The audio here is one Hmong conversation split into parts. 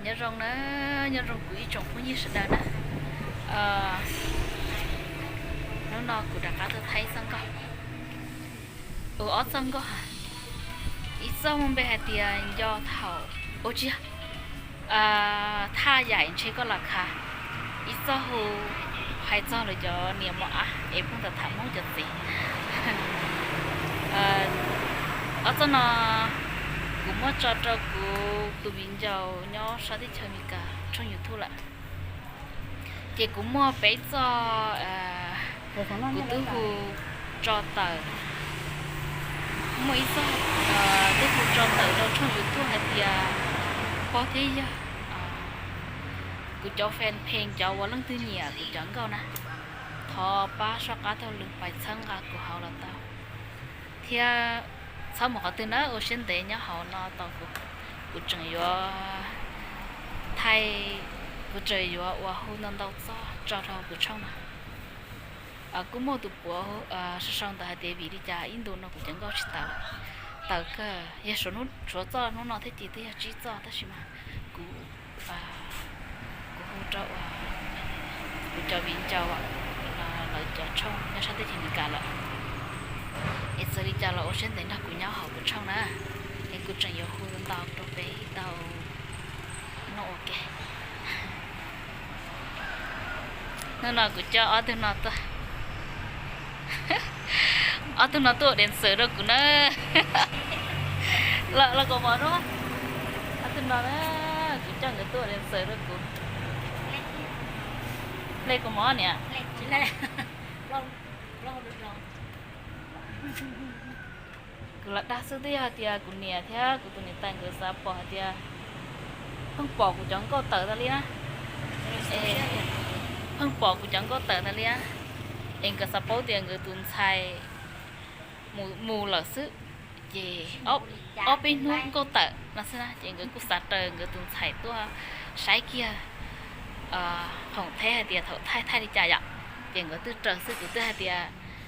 Nyob zoo na, nyob zoo kuv ib tsoom phooj ywg sawv daws na. Hnub no kuv rov qab tuaj thaij ib txoj nkauj, ua ob txoj nkauj ha. Ib txoj muaj npe hais tias nco thaum, ua tsis yog, thaj yaim ntshe koj los khav. Ib txoj hu hais txog lawv cov niam mos ab es pheej tham tham Hmoob cov txiv. Ob txoj no kuv muab tso rau kuv tus viv ncaus nyob sab teb chaws Amelikas tshooj YouTube lawm. Ces kuv muaj peb txoj kuv twb hu tso tawm, muaj ib txoj twb hu tso tawm rau tshooj YouTube hais tias pog thiab yawg, kuv cov fan page cov uas leej twg nyiam kuv cov nkauj na, thov pab soj qab taug lw pais txhawb nqa kuv hauv los tau, thiab txhob mus qhov twg na, ua siab ntev nyob hauv no tos kuv, kuv tseem yuav thaij, kuv tseem yuav ua hu ntau ntau txoj tso rau kuv tshooj no. Kuj muaj tus puav sau sau ntawd hais tias vim li cas ib ntu no kuv cov nkauj tsis tawm, tawm kawg, yog suav txoj hnub no thiab ces twb yog tsib txoj tab sis mas kuv, kuv hu rau uas kuv cov viv ncaus lawv cov tshooj nyob sab teb chaws Amelikas lawm. Es txawm li cas los ua siab ntev nrog kuv nyob hauv kuv tshooj na, es kuv tseem yuav hu ntau rau peb tau noj ua ke. Hnub no kuv coj ob tug no tuaj, ob tug no tuaj ua dancer rau kuv na. Los kaus mom, ob tug no na, kuv coj nkawd tuaj ua dancer rau kuv. Hle kaus mom niam. Kuv lam dag xwb, twb yog hais tias kuv niam thiab kuv tus niam tais nkawd xav pom hais tias pheej pom kuv cov nkauj tawm tas li na. Pheej pom kuv cov nkauj tawm tas li na, es nkawd xav paub tias nkawd tus ntxhais mus lawm xwb, ces ob peb hnub nkauj tawm no xwb na, ces nkawd kuj xav raws nkawd tus ntxhais tuaj saib kiag khoom theb hais tias thaum thaij thaij li cas yom. Ces nkawd twb raws xwb, kuv twb hais tias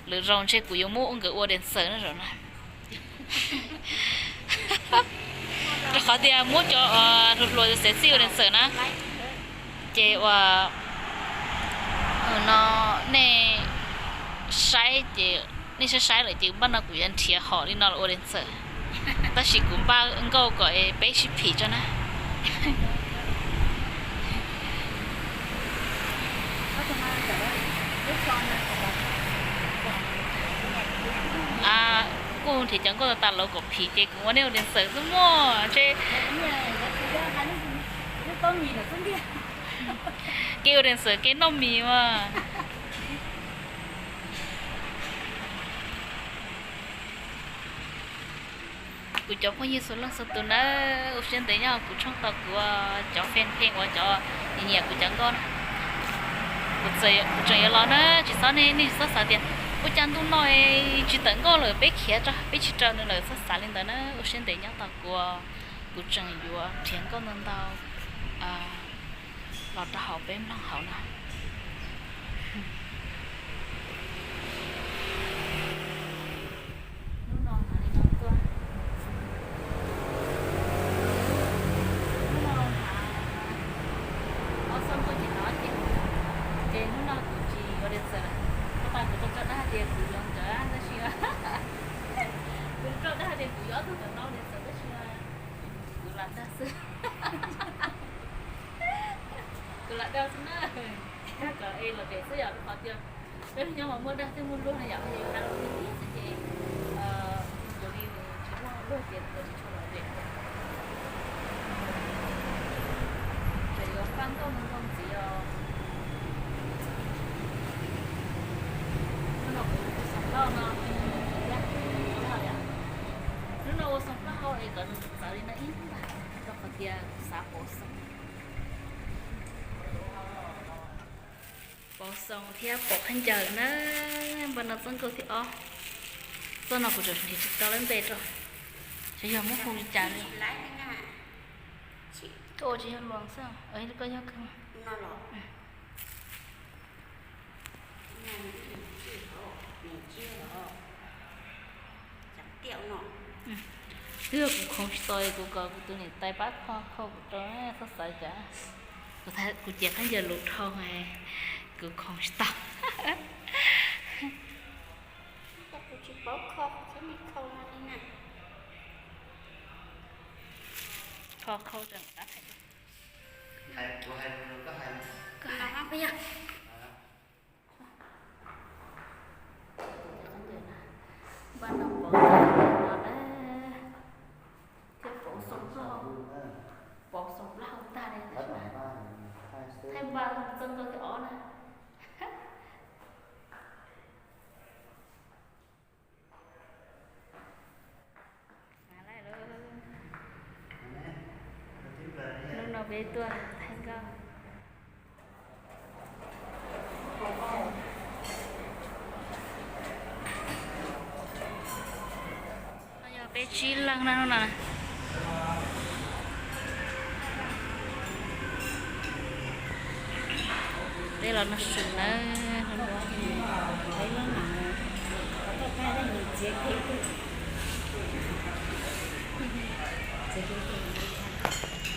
lwm zaus ntshe kuv yuav muab nkawd ua dancer na zaum no. Rau qhov tias muab cov hluas hluas xav txij ua dancer na, ces ua no nej saib ces nej saib saib lawm ces npaj no kuv yuav nrhiav hom li no los ua dancer, tab sis kuv npaj nkauj kom peb sib phim tso na. Kuj nrhiav cov nkauj tas tas los kom phim ces kuv ua nej ua dancer xwb muaj ntshe. Kev ua dancer kev noj mis mas. Kuv cov phooj ywg txhua leej txhua tus na, ua siab ntev nyob kuv tshooj tau kuv cov fan page uas cov nyiam kuv cov nkauj na. Kuv tseem yuav los na, tsis txhob, nej tsis txhob xav tias ua cas ntuj no tsis tawm nkauj lawm peb khiav tso peb tsis raws nws lawm, txhob xav li ntawd na. Ua siab ntev nyob tos kuv, kuv tseem yuav nrhiav nkauj ntau ntau los rau hauv peb mloog hauv no. Hnub no hnav li no tuaj, hnub no hnav ob txoj nkauj ces hnov ces, ces hnub no kuv tsis yuav dancer lawm. Koj tas kuv tso dag tias kuv yuav nkawd tab sis, kuv tso dag tias kuv yuav ob tug ntawm no dancer tab sis kuv lam dag xwb. Kuv lam dag xwb na, dag kom es lom zem xwb yom, rau qhov tias peb hlub nyob mas muaj dag thiab muaj luag na yom, yus hnav los tiag tiag xwb ces yuav li tsis muaj luag ces tsis tshua lom zem. Tseem yuav faj nkauj ntau ntau ntxiv os. Hnub no kuv ua xoo plaub no, hnub no ua xoo plaub hau es kom nws txawv li no ib npag, rau qhov tias kuv xav pauv xoo. Pauv xoo thiab pauv khaub ncaws na. Npaj no txoj nkauj thib ob. Txoj no kuv tseem nrhiav tsis tau lawv npe rau, xyov yog muab hu li cas li. Koj ua tsis yog luag xwb, koj yog kawg. Twb yog kuv khoov tsis tau, kuv kom kuv tus niam tais pab kho khau kuv rau, txhob xav cas. Kuv cia khaub ncaws lus dhau, kuv khoov tsis tau. Kuv tsis paub kho, kuv thiaj li khau no li na. Kho khau rau qab hais. Koj hais, koj hais. Npaj no pov no na, thiab pov xoo plaub, pov xoo plaub hau tag li. Thaij npaj txog nkauj thib ob na. Hnub no peb tuaj thaij nkauj. No yog peb tsib leeg na hnub no. Peb los noj su nawb.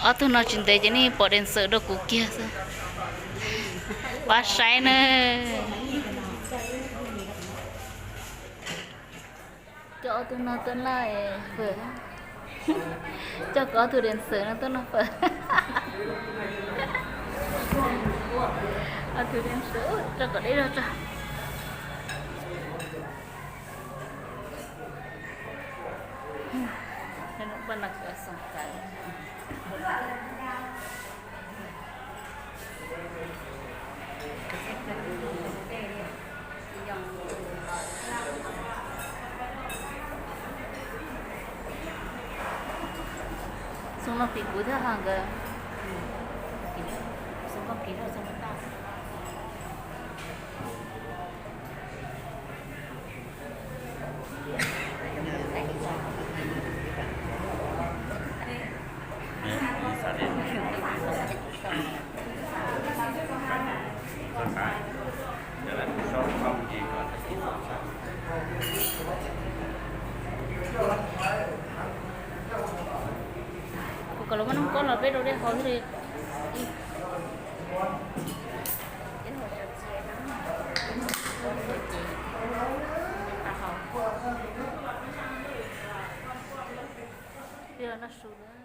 Ob tug no tsis ntev ces nej pom dej ntxawm rau kuv kiag xwb. Pab saib na. Coj ob tug no tuaj noj fawm. Coj ob tug dej ntxawm no tuaj noj fawm. Ob tug dej ntxawm, rau kom deb zog tso. Xoo no phim kuv thiab ho nkawd. Kuv kom lawv muab noob kob los peb rau dej haus thiaj li. Peb los noj su na.